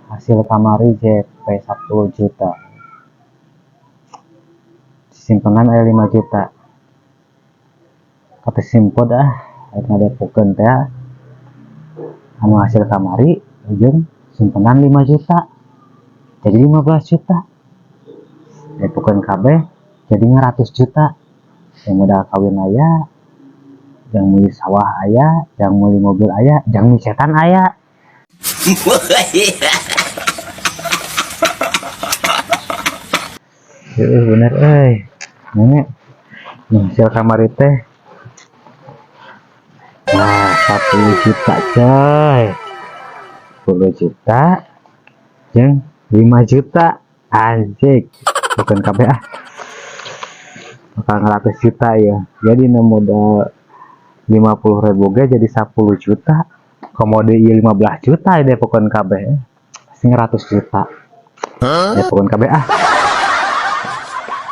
Hasil kamari JP 10 juta. Simpenan aya 5 juta. Kata simpod ah, rek ngadepokeun teh anu hasil kamari jeung simpenan 5 juta. Jadi 15 juta. Depokeun kabeh jadi 100 juta. Yang modal kawin aya, yang meuli sawah aya, yang meuli mobil aya, yang meuli setan aya. Heeh, bener euy. Nenek, hasil kamari teh. Nah, 10 juta coy. 10 juta jeung 5 juta. Anjing. Bukan kabeh ah. Bakal 100 juta ya. Jadi nu modal 50.000 ge jadi 10 juta. Komo deui ieu 15 juta deh pokon kabeh. Pasti 100 juta. Deh pokon kabeh ah.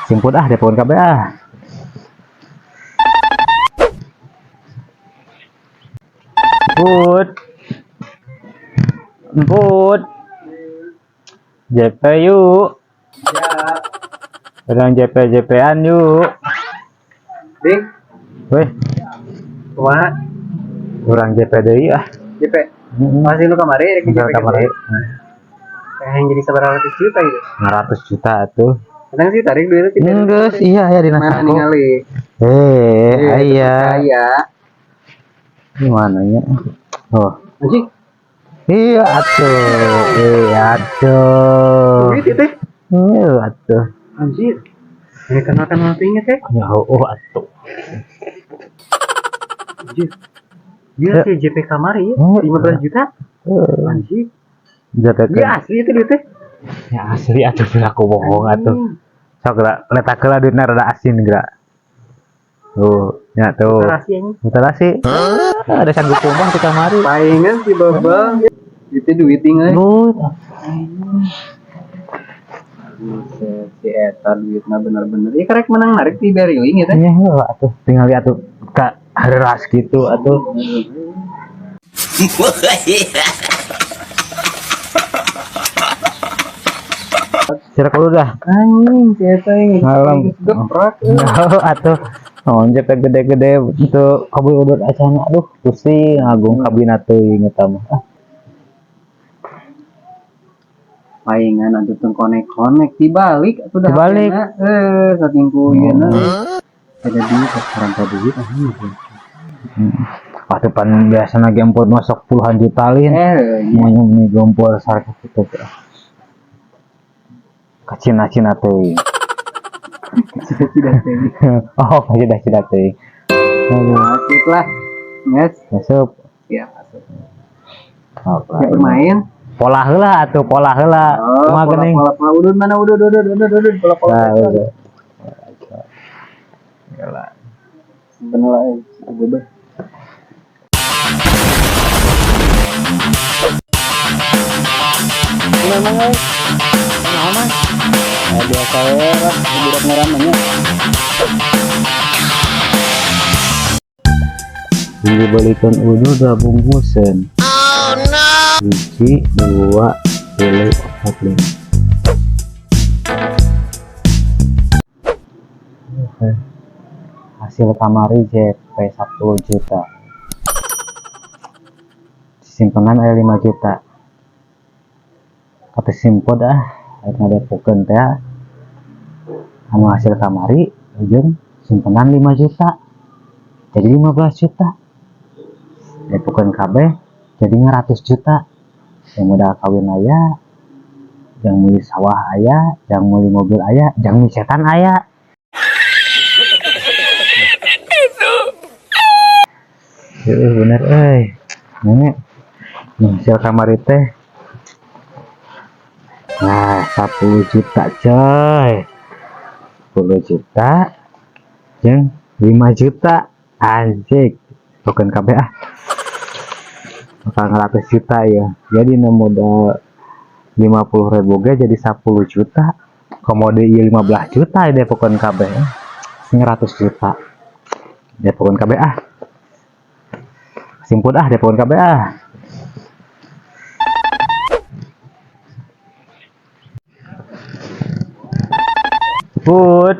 Simput ah deh pokon kabeh ah. Put. Put. JP yuk. Ya. Orang JP JP-an yuk. Ding. Weh. Kumaha? Urang JP deui ah. JP. Masih lu kamari rek JP kamari. Yang jadi sabaraha ratus juta gitu. 100 juta tuh. Kadang sih tarik duitnya tidak. Geus, iya ya dina Mana saku. ningali? Iya. Iya. Gimana nya? Oh. Anjing. Iya atuh. Iya atuh. Duit itu. Iya atuh. Anjir. Ini kenal-kenal tinggi teh. Ya oh atuh. Anjir. Gila sih JP kamari ya, 15 juta. Anjir. JP. Iya asli itu duitnya. Ya asli atuh piraku bohong atuh. Sok geura letak heula duitna rada asin geura. Tuh, ya tuh. Mutarasi anjing. Mutarasi. Ada sanggup kumbang di kamari. Palingan si Babang. Itu duit tinggal. Duit. Buset, si eta duitna bener-bener. Ya karek menang narik di Beriling ya teh. Iya heula atuh. Tinggal lihat tuh ka hareras gitu atuh. Sira kudu dah. Anjing, si eta yang Malam. Geprak. Oh, atuh. Oh, JP gede-gede itu kabul udut acana. Aduh, pusing agung kabina teuing eta mah. Ah, Palingan atuh teu konek-konek dibalik atuh dah. Dibalik. Saking ku ieuna. Ada duit, sekarang ada duit anjing. Atuh pan biasa lagi emput masuk puluhan juta lin. Iya. Semuanya ini gompol sarka gitu. Kacina-cina teuing. Cina-cina teuing. Oh, kacina-cina teuing. Aduh. Asik lah. Yes. Masuk. Ya, masuk. Apa? Ya bermain. Pola heula atuh, pola heula. Oh, Kumaha pola, geuning? pola, pola, udud mana udud, udud, udud, udud, pola, pola. Nah, pola. udah. Yalah. Simpen lah, bebas. Memang, Naon? Ya, biasa ya lah, budak ngaramanya. Dibelikan udud dua bungkusan. Oh no. 1, 2, 3, 4, 5. Oke. Hasil kamari JP 10 juta. Simpenan aya 5 juta. Kata simpod ah, rek ngadepokeun teh anu hasil kamari jeung simpenan 5 juta. Jadi 15 juta. Depokeun kabeh jadi 100 juta. Yang modal kawin aya, yang meuli sawah aya, yang meuli mobil aya, yang meuli setan aya. Heeh, bener euy. Nenek, hasil kamari teh. Nah, 10 juta coy. 10 juta jeung 5 juta. Anjing. Bukan kabeh ah. Bakal 100 juta ya. Jadi nu modal 50.000 ge jadi 10 juta. Komo deui ieu 15 juta deh pokon kabeh. 100 juta. Deh pokon kabeh ah. Simput ah deh pokon kabeh ah. Put.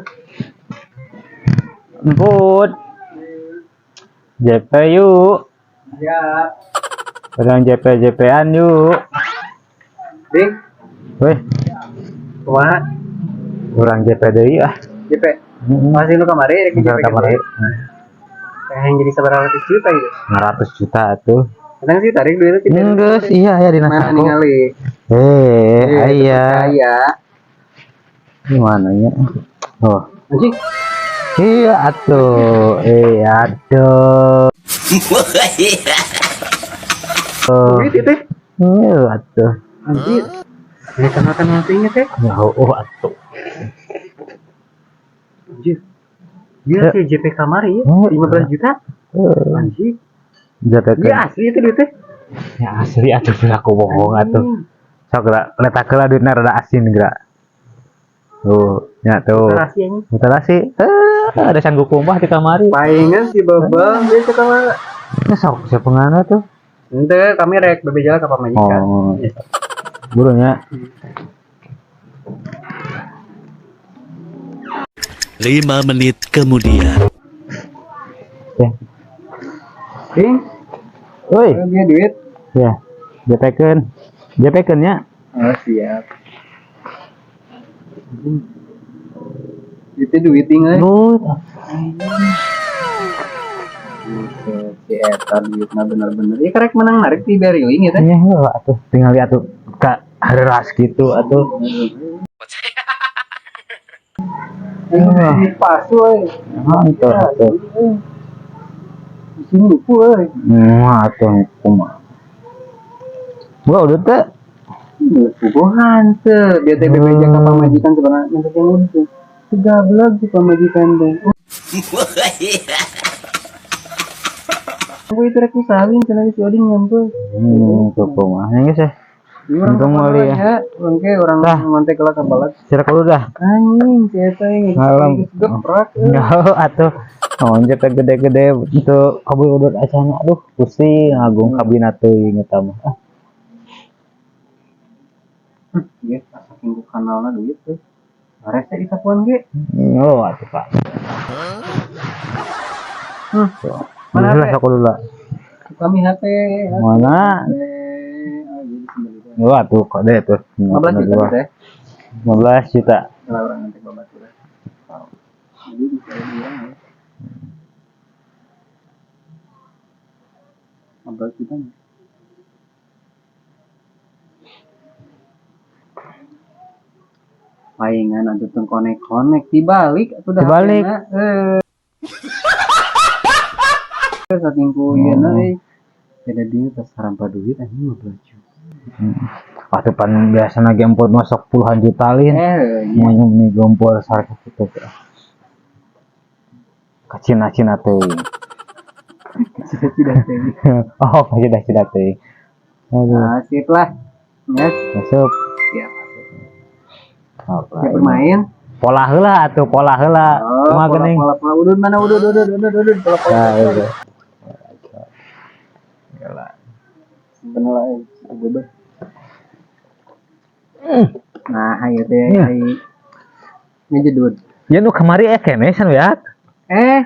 Put. JP yuk. Ya. Urang JP JP-an yuk. Ding, Weh, kumaha? Urang JP deui ah. JP. Masih lu kamari rek JP. Urang kamari. Yang jadi sabaraha ratus juta gitu. 500 juta tuh. Kadang sih tarik duitnya tidak. Geus, iya ya dina Mana saku. ningali? Eh, aya. Aya. Gimana ya? Oh. Anjing. Iya atuh. Eh, aduh. Oh. Duit itu. Iya atuh. Anjir. Ini kenalkan nantinya teh. Ya, oh atuh. Anjir. Dia Ya. sih JP kamari ya, Oh, 15 juta. Anjir. JP. Dia asli itu duitnya. Ya asli atuh, aku bohong atuh. Sok geura letak heula duitna rada asin geura. Tuh, ya tuh. Rahasianya. Mutarasi. Eh, ada sanggup kumbah di kamari. Palingan si Babang dia suka mana? Ya sok siapa ngana tuh? Ente kami rek bebeja ka pamajikan. Oh. Burunya. 5 menit kemudian. Ya. Ding, Woi, dia duit. Ya. JP-keun. JP-keun nya. Oh, siap. Itu duit ding euy. Duit. Buset, si eta duitna bener-bener. Ieu karek menang narik ti Beriling ya teh. Iya, heula atuh. Tinggal lihat tuh ka hareras gitu atuh. Ini palsu euy. Mantap atuh. Di sini lupu euy. Wah, atuh kumaha. Gua udah teh. Puguhan teu, biar teh bebeja ka pamajikan sebenarnya minta yang udah. Segablak si pamajikan teh. Oh, itu rek usahain cenah si Oding nyampe. Tuh kumaha geus ya. Urang Untung meuli ya. Urang ke urang Tah. ngontek lah ka balat. Sirak lu dah. Anjing, si eta yang Malam. geus geprak. Euy. Ya, atuh. Oh, teh gede-gede itu kabul udut acana, aduh pusing agung kabina teuing eta mah. Ah, Ieu saking ku kanalna duit teh. Rese di sapuan ge. Oh, atuh Pak. Hmm. Mana Mana HP? sok dulu lah. Kami HP. Mana? Oh, jadi sembeli teh. Wah, tuh kode tuh. 15 juta teh. 15 juta. Kalau orang nanti babaturan. Jadi bisa bilang ya. 15 juta nih. Palingan atuh teu konek-konek dibalik atuh dah. Dibalik. HP-na. Eh. Saking ku ieu na euy. Beda dia tas sarampa duit anjing 15 juta. Wah, tuh pan biasa lagi emput masuk puluhan juta lin. Eh, iya. Mau nih gompol sarka gitu. Kacina-cina teuing. Cita-cita teh. Oh, kacina-cina teuing. Aduh, Nah, sip lah. Yes, masuk. siap. Apa Siap ini? bermain. Pola heula atuh, pola heula. Oh, Kumaha pola, geuning? pola, pola, udud mana udud, udud, udud, udud, pola, pola, Nah, pola. itu. Yalah. Simpen lah, eh, bebas. Nah, ayo teh, Iya. ayo. Ngejedud. Ya nu kamari eh keneh san ya. Eh,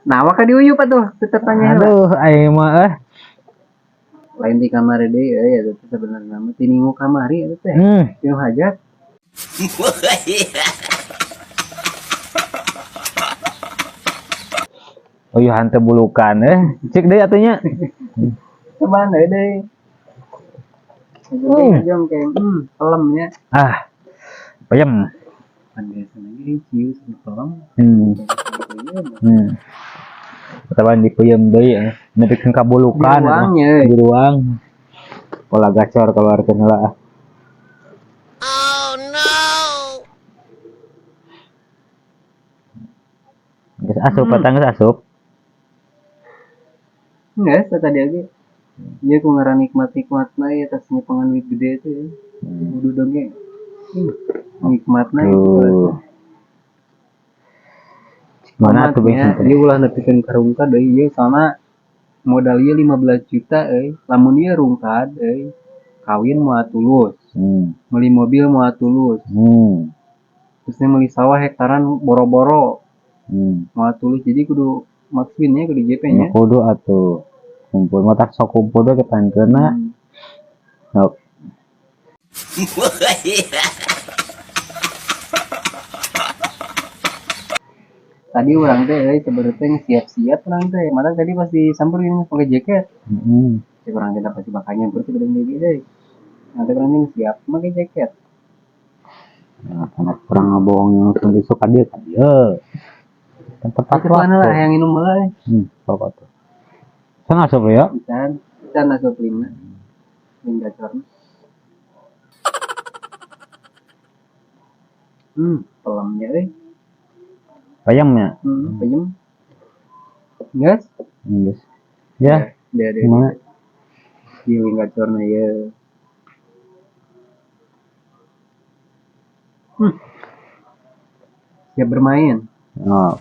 nah, waka diuyup atuh, tetep tanya lah. Aduh, aing mah eh. Lain di kamar deui euy, eta teh sebenarnya mah ti minggu kamari eta teh. Tinu hajat. Oh iya hanteu bulukan eh. Cik deui atuh nya. Cobaan deui deui. Jom kayak pelemnya. Ah. Payem. Pan biasa lagi ciu sama pelem. Tawan dipeuyeum deui eh. Nepikeun ka bulukan Di eta mah. ruangnya, euy. Di ruang. Pola gacor keluarkeun heula ah. Oh no! Geus asup patang geus asup. Enggak, saya tadi aja. Iya, ku ngaran nikmat-nikmatna ya tas nyepengan duit gede itu ya. Kudu dong ge. Nikmatna itu. Tuh. Mana tuh Nikmatnya, bensin teh? Dia ulah nepikeun ka rungkad euy, ieu soalna modal ieu 15 juta euy. Lamun ieu rungkad euy, kawin moal tulus, meuli mobil moal tulus. Terus meuli sawah hektaran boro-boro. Moal tulus, jadi kudu maksudnya kudu JP nya. Kudu atuh. Kumpul mah tak sok kumpul we kepankeunna. Sok. Tadi urang teh euy sebenarnya teh siap-siap urang teh. Matak tadi pas disamperin pakai jaket. Cek urang teh pasti bakal nyamper teh gedeng deui deui. Nanti urang teh siap pakai jaket. Nah, karena kurang ngabohong langsung besok ka dieu ka dieu. Kan tepat Itu mana lah waktu. yang minum heula euy. Sok atuh. Sana asup ya. Can, can asup lima. Lima gacorna. Pelemnya euy. Payamnya. Payem. Guys. Geus. Ya, Dia dia. gimana? Ieu lima gacorna ieu. Siap bermain. Oh.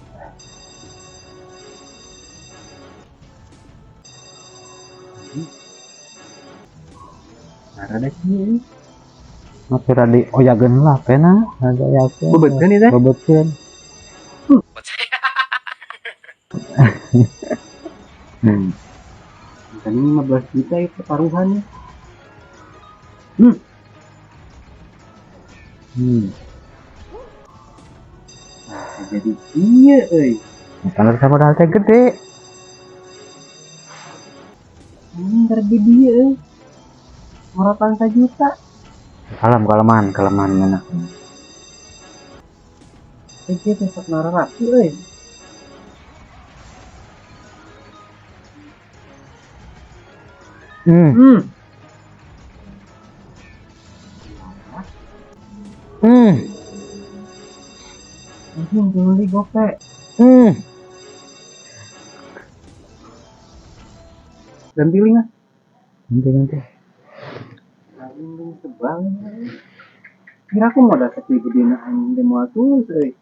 Nah, rada kieu. Tapi rada oyageun lah pena, rada oyageun. Bebetkeun ieu teh? Bebetkeun. Tadi 15 juta itu pertaruhannya. Nah, jadi iya euy. Kalau sama modal teh gede. Ini gede euy. Muratan sajuta. Kalem, kaleman, kaleman mana. Iki teh sok nararaki euy. Anjing beli gope. Ganti link ah. Ganti, ganti. Anjing sebal. Kira aku mau dapat ibu dina anjing teh moal tulus euy.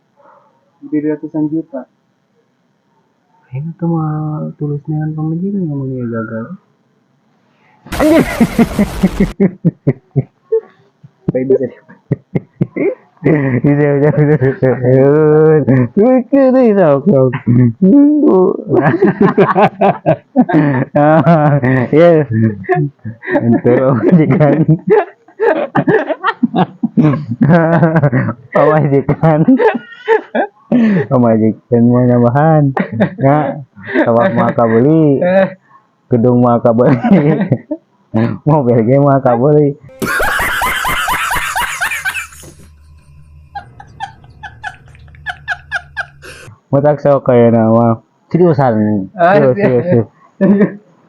Gede ratusan juta. Aing tuh mau tulus dengan pemajikan ngomong dia gagal. Anjing. Tapi bisa di- Bisa, bisa, bisa. Lucu nih, sok, sok. Ya. Untuk pemajikan. Pemajikan. Pemajikan mau nambahan. Ya, sawah mau beli. Gedung mau beli. Mobil ge mau beli. Mutak sok kayak nama. Seriusan. Serius, serius, serius.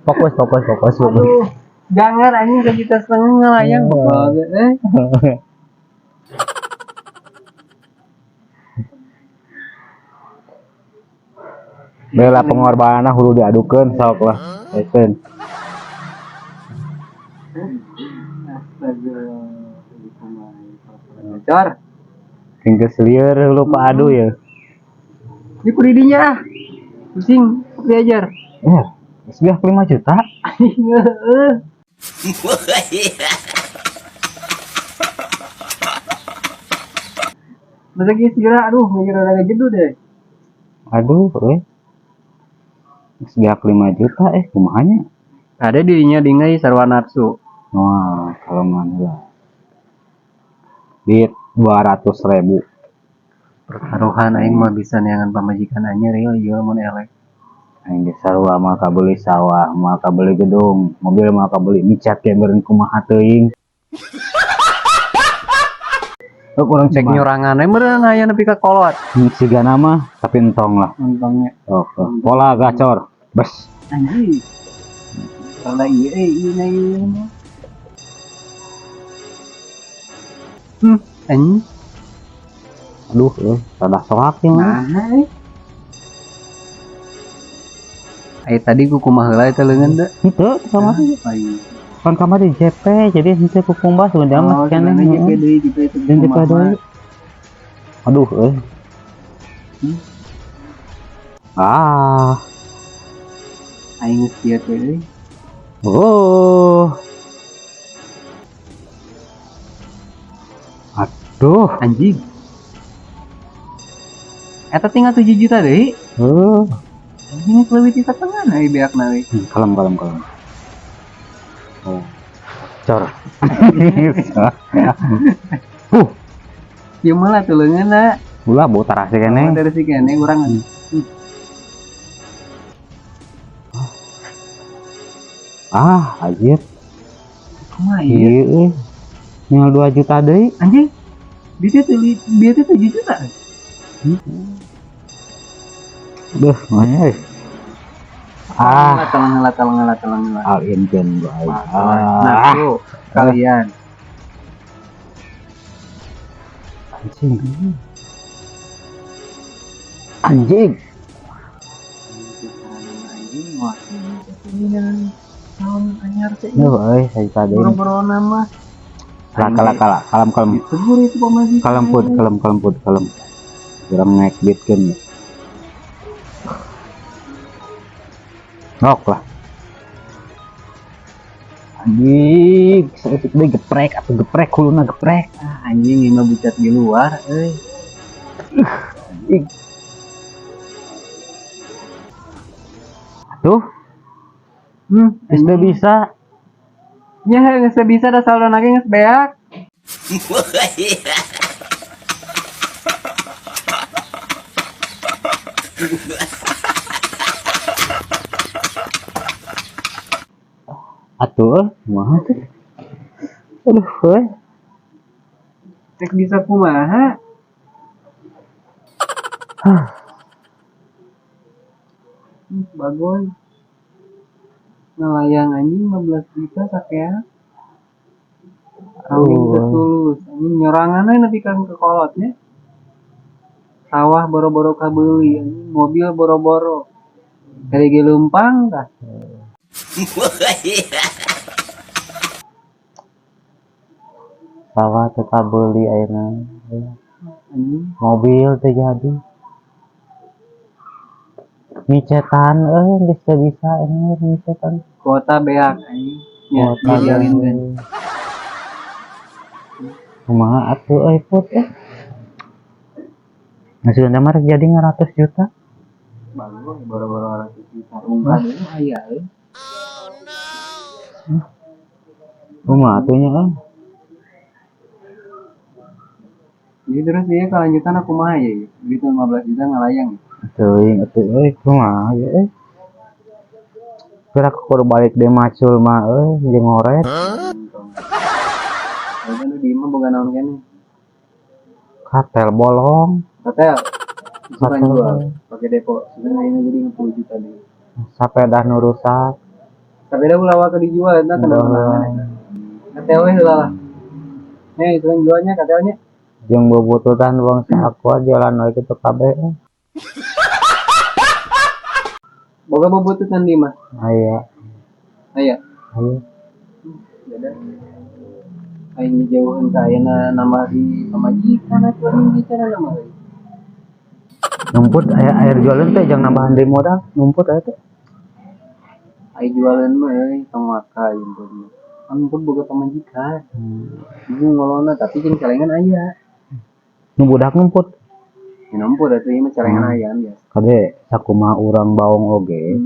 Fokus, fokus, fokus, fokus. Aduh, jangan anjing sejuta setengah ngelayang banget eh. Bela pengorbanan hulu diadukeun sok lah. Ekeun. Astaga. Gacor. Sing geus lieur hulu pa adu ya. Ini kuridinya ah. Pusing diajar. Ya, geus biak 5 juta. Heeh. Masa geus geura aduh mikir rada jeduh deh. Aduh, euy. Geus biak 5 juta kumaha nya? Ada dirinya dingai sarwa nafsu. Wah, kalau mana lah. Di 200.000. Pertaruhan aing mah bisa neangan pamajikan anyar ieu ieu mun elek. Aing geus sarua mah kabeli sawah, mah kabeli gedung, mobil mah kabeli micat ge meureun kumaha teuing. Oh, kurang Cek nyorangan we meureun aya nepi ka kolot. Sigana mah tapi entong lah. Entongnya. Oke. Pola gacor. Bes. Anjing. Karena ieu euy ieu na ieu mah. Anjing. Aduh, rada soak ieu mah. Nah, euy. Ai tadi ku kumaha heula eta leungeun teh? Henteu, kamari. Ai. Kan kamari JP, jadi henteu ku kumbah sebenarnya mah Oh, keneh. sebenarnya JP deui gitu itu Dan JP kumaha. deui. Aduh, euy. Ah. Aing geus kieu teh euy. Oh. Aduh, anjing. Eta tinggal 7 juta deui. Heuh. Anjing, geus leuwih ti satengah euy beakna euy. Kalem kalem kalem. Oh. Cor. Huh, Ieu mah lah tuh leungeunna. Ulah bau tarasi keneh. Oh, dari si kene urang. Ah, anjir. Kumaha ieu? Ieu euy. Tinggal 2 juta deui. Anjing. Dia teh dia teh 7 juta. Duh, mana euy. Ah, Tolong heula, tolong heula, tolong heula. All in keun gua aing. Nah, Ah, tuh kalian. Anjing. Anjing. Anjing, wah. Ini tahun anyar teh. Duh, euy, sajuta deui. Boro-boro nama. Kalah kalah kalah, kalem kalem. Ditegur itu pamajikan. Kalem put, kalem kalem put, kalem. Urang naik bitkeun. Nok lah. Anjing, saeutik deui geprek atuh geprek huluna geprek. Ah, anjing ini mah bucat di luar euy. Anjing. Tuh, geus teu bisa. Ya geus teu bisa da saldo ge geus beak. Atuh, kumaha tuh? Aduh, euy. Rek bisa kumaha? Bagus. Ngelayang anjing 15 juta sakea. Kawin Oh. teu tulus. Anjing nyorangan we nepi ka kekolotnya. Sawah boro-boro kabeuli anjing, mobil boro-boro. Kali ge leumpang tah. Sawah teu kabeuli ayeuna. Anjing. Mobil teu jadi. Micetan euy geus teu bisa ini micetan. Kuota beak anjing. Ya, Kuota dijalinkeun. Kumaha atuh euy put eh. Nah, sudah mah rek jadi 100 juta. Bagus, boro-boro 100 juta. Unggah deui aya euy. Kumaha atuh nya euy. Jadi terus dia kelanjutan aku mah ya, duit 15 juta ngalayang. Teuing atuh euy kumaha ye euy. Kira aku kudu balik deui macul mah euy jeung ngoret. Ya kan di imah boga naon keneh. Katel bolong. Hotel. Itu kan Hotel. jual pakai depo. Sebenarnya ini jadi 50 juta deh. Sapeda nu rusak. Tapi dah ulah ke dijual eta kena menangan eta. Katel we heula lah. Nih, itu kan jualnya katelnya. Jeung bubututan bangsa aku jalan we kitu kabeh. Boga bubututan di imah. Aya. Aya. Aya. Beda. Aing dijauhan ka ayeuna nambah di pamajikan atuh anjing bicara nama euy. Numput aya air jualan teh jangan nambahan deui modal, numput aya teh. Aing jualan mah euy tong waka jumput mah. Kan numput boga pamajikan. Bingung ngolona tapi jeung celengan aya. Nu budak numput. Ya numput atuh ieu mah celengan aya biasa. Kade sakumaha urang baong oge,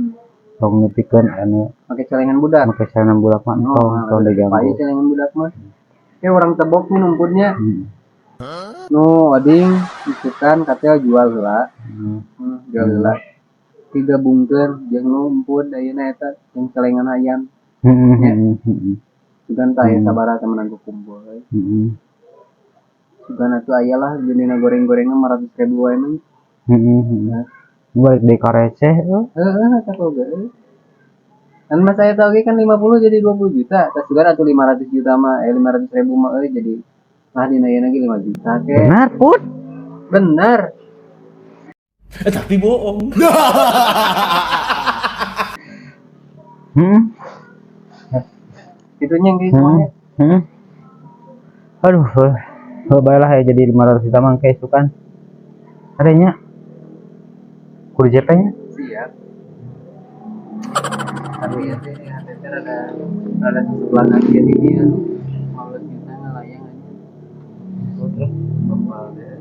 tong nepikeun anu Make celengan budak. make celengan budak mah entong, tong diganggu. Payu celengan budak mah. Ya orang tebok nih numputnya. Nu oding isukan katel jual heula. Jual heula. Tiga bungker jeung nu emput ayeuna eta jeung celengan ayam. Ya. Sugan tah aya sabaraha temenan ku kumpul euy. Sugan atuh aya lah geunina goreng-gorengna 500.000 wae mah. Balik deui ka receh euy. Heeh, eta oge euy. Kan mas saya tahu kan 50 jadi 20 juta. Tas juga atuh 500 juta mah, 500.000 mah euy jadi lah dina ieu lagi 5 juta ke. Benar, Put. Benar. Tapi bohong. Itunya yang kayak semuanya. Aduh, baiklah ya jadi 500 juta mah kayak isukan. Adanya. Kudu JP nya. Siap. Tapi ya teh HTT rada sebelah lagi jadi dia 15 juta ngalayang aja. Bebal deh.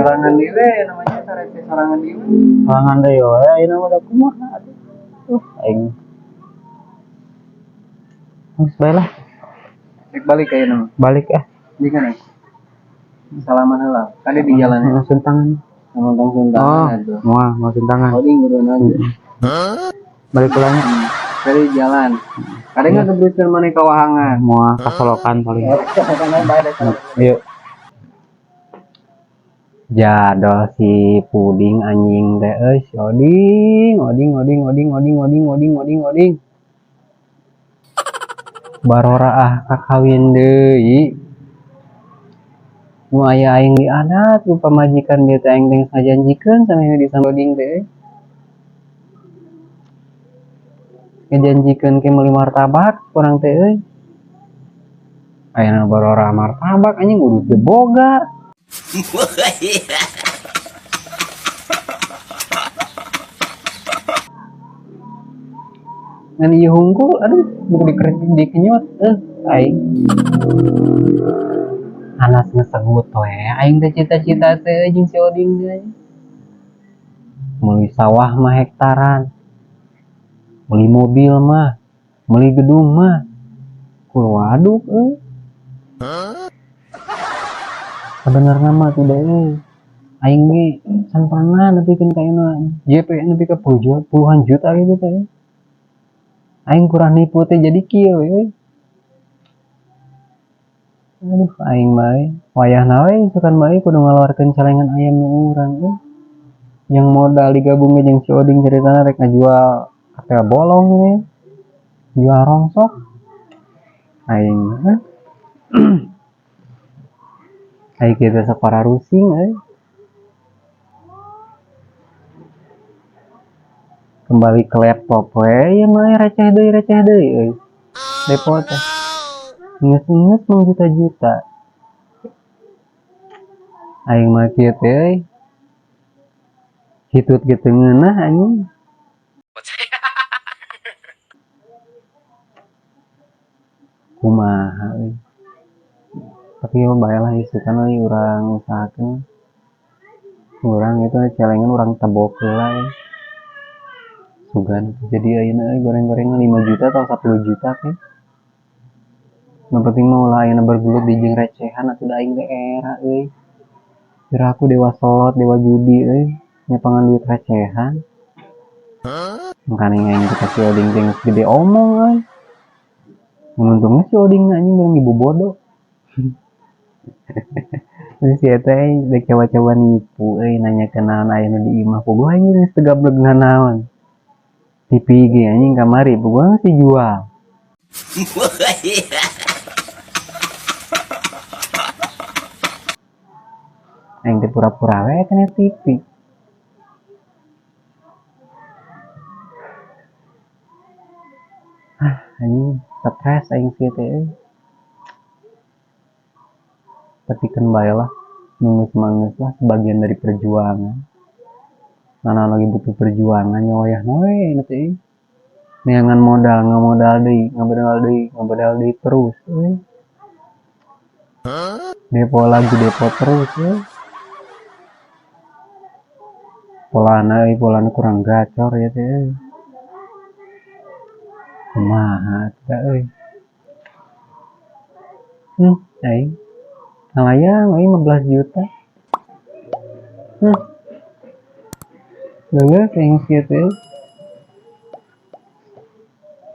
Sorangan deui namanya sarece sorangan deui. Sorangan deui we ayeuna mah da kumaha atuh. Aing. Geus bae lah. Rek balik ayeuna mah. Balik ah. Di kana. Salaman heula. Kade di jalan. Heeh, suntangan. Ngomong suntangan Oh, atuh. moal moal suntangan. Oding kudu aja. Balik pulangnya. Kade di jalan. Kade ngagebrutkeun maneh ka wahangan. Moal kasolokan paling. Ayo. Jadol si puding anjing teh euy si Oding, Oding, Oding, Oding, Oding, Oding, Oding, Oding, Oding. Barora ah kakawin deui. Nu aya aing di adat ku pamajikan dia teh aing teh ngajanjikeun sampe di sama Oding teh. Ngajanjikeun ke meuli martabak kurang teh euy. Ayeuna barora martabak anjing kudu teu boga. Ngan ieu hungkul aduh buku dikenyot aing. Anas ngesegut we aing teh cita-cita teh jeung si Oding teh. Meuli sawah mah hektaran. Meuli mobil mah, meuli gedung mah. Kur waduk euy. Sebenarnya mah tuh deh euy. Aing ge can pernah nepikeun ka ayeuna JP nepi ka puluhan juta gitu teh. Aing kurang nipu teh jadi kieu we euy. Aduh aing mah euy. Wayahna we sukan mah euy kudu ngaluarkeun celengan ayam nu urang euy. Yang modal digabung jeung si Oding ceritana rek ngajual katel bolong ini. Jual rongsok. Aing mah. Aing kieu teh sok pararusing euy. Kembali ke laptop we ya mah receh deui euy. Depo teh. Nges-nges mah juta-juta. Aing mah kieu teh euy. Hitut ge teu ngeunah anjing. Kumaha euy. Tapi yo bae lah isukan euy urang usahakeun. Urang itu celengan urang tebok heula euy. Sugan jadi ayeuna euy goreng-gorengan 5 juta atau 10 juta ke. Nu penting mah ulah ayeuna bergelut di jeung recehan atuh da aing teh era euy. Kira aku dewa slot, dewa judi euy, nyapangan duit recehan. Makanya aing teh si Oding teh geus gede omong euy. Untungnya si Oding anjing bareng ibu bodoh. Terus si eta euy dek coba-coba nipu euy nanya ke naon aya nu di imah puguh aing geus teu gablek nanaon. TV ge anjing kamari puguh geus dijual. Aing teh pura-pura we kana TV. Ah anjing stres aing sih teh euy. Tapi kan bae lah, nunggu semangat lah sebagian dari perjuangan. Mana lagi butuh perjuangan ya wayahna we nanti. Neangan modal, ngamodal deui, ngamodal deui, ngamodal deui terus euy. Depo lagi depo terus euy. Polana euy, polana kurang gacor ya teh euy. Kumaha teh euy. Aing. Ngalayang euy 15 juta. Geus aing kieu teh.